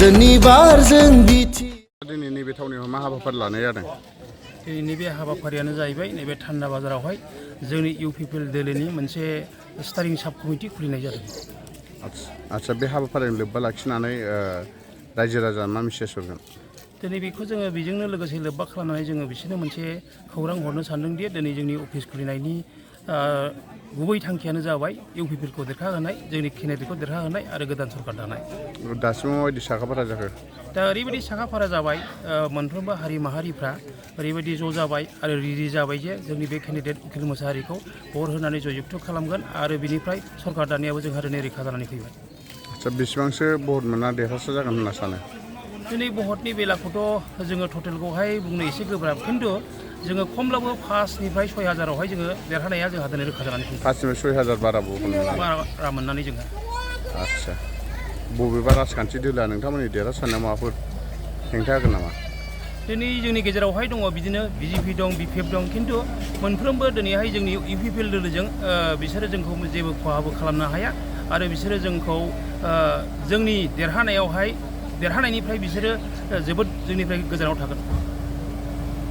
गोजोननि बारजों बिथि दिनैनि बे थावनियाव मा हाबाफारि लानाय जादों? दिनैनि बे हाबाफारियानो जाहैबाय नैबे थान्दा बाजारावहाय जोंनि इउपिपिएल दोलोनि मोनसे स्टारिं साब कमिटि खुलिनाय जादों। आच्छा बे हाबाफारिजों लोब्बा लाखिनानै रायजो राजा मा मेसेज हरगोन? दिनै बेखौ जोङो बेजोंनो लोगोसे लोब्बा खालामनानै जोङो बिसोरनो मोनसे खौरां हरनो सानदोंदि दिनै जोंनि अफिस खुलिनायनि गुबै थांखियानो जाबाय इउपिपिएलखौ देरहाहोनाय, जोंनि केन्डिडेटखौ देरहाहोनाय आरो गोदान सरकार दानाय। दासिमाव माबायदि साखाफारा जाखो? दा ओरैबायदि साखाफारा जाबाय, मोनफ्रोमबो हारि माहारिफ्रा ओरैबायदि ज' जाबाय आरो रेडि जाबाय जे जोंनि बे केन्डिडेट उकिल मोसाहारिखौ भट होनानै जययुक्त खालामगोन आरो बिनिफ्राय सरकार दानायाबो जोंहा दिनै रैखा जानानै फैबाय। आच्छा बेसेबांसो भट मोनना देरहासार जागोन होनना सानो? दिनै भटनि बेलाखौथ' जोङो टटेलखौहाय बुंनो एसे गोब्राब, खिन्थु जोङो खमब्लाबो 5निफ्राय 6,000आवहाय जोङो देरहानाया जोंहा दिनै रोखा जानानै फैबाय। 5निफ्राय 6,000 बारा बारा मोननानै जोंहा। आच्छा बबेबा राजखान्थि दोलोआ नोंथांमोननि देरहासारनायाव माबाफोर हेंथा होगोन नामा? दिनै जोंनि गेजेरावहाय दङ बिदिनो बिजेपि दं, बिपिएफ दं, खिन्थु मोनफ्रोमबो दिनैहाय जोंनि इउपिपिएल दोलोजों बिसोरो जोंखौ जेबो खहाबो खालामनो हाया आरो बिसोरो जोंखौ जोंनि देरहानायनिफ्राय बिसोरो जोबोद जोंनिफ्राय गोजानाव थागोन।